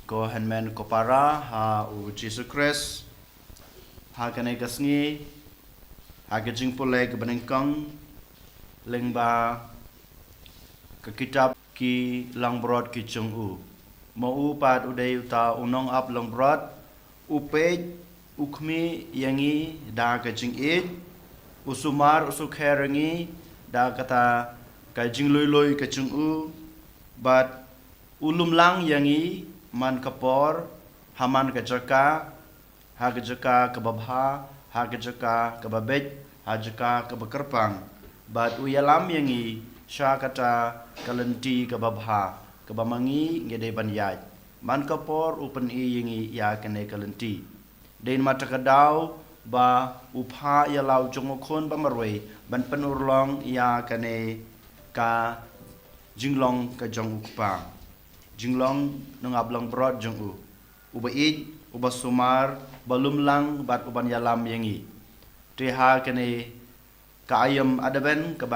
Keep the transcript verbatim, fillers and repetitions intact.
Ko hynmen ko para ha u Jisu Khrist, ha kane ka sngi, ha ka jingpule ka banyngkong lyngba ka kitab Ki Langbrot Ki Jong U. Mo u pat u dei uta u nongap langbrot, u peit, u khmih ïa ngi da ka jingïeit, u sumar u sukher ïa ngi da kata ka jinglui lui ka jong u, bad u lumlang ïa ngi man ka por, ha man ka jaka, ha ka jaka kaba bha, ha ka jaka kaba beit, ha jaka kaba kyrpang. Bad u ïalam ïa ngi sha kata ka lynti kaba bha, kaba ma ngi ngi dei ban ïaid. Man ka por u pyni ïa ngi ïa kane ka lynti. Dei namar kata ka daw ba u phah ïa la u jong u khun ba marwei ban pynurlong ïa kane ka jinglong ka jong u kpa. Jinglong nongap langbrot jong u. Uba ïeit, uba sumar, ba lumlang bad uban ïalam ïa ngi. Te ha kane ka aïom Advent kaba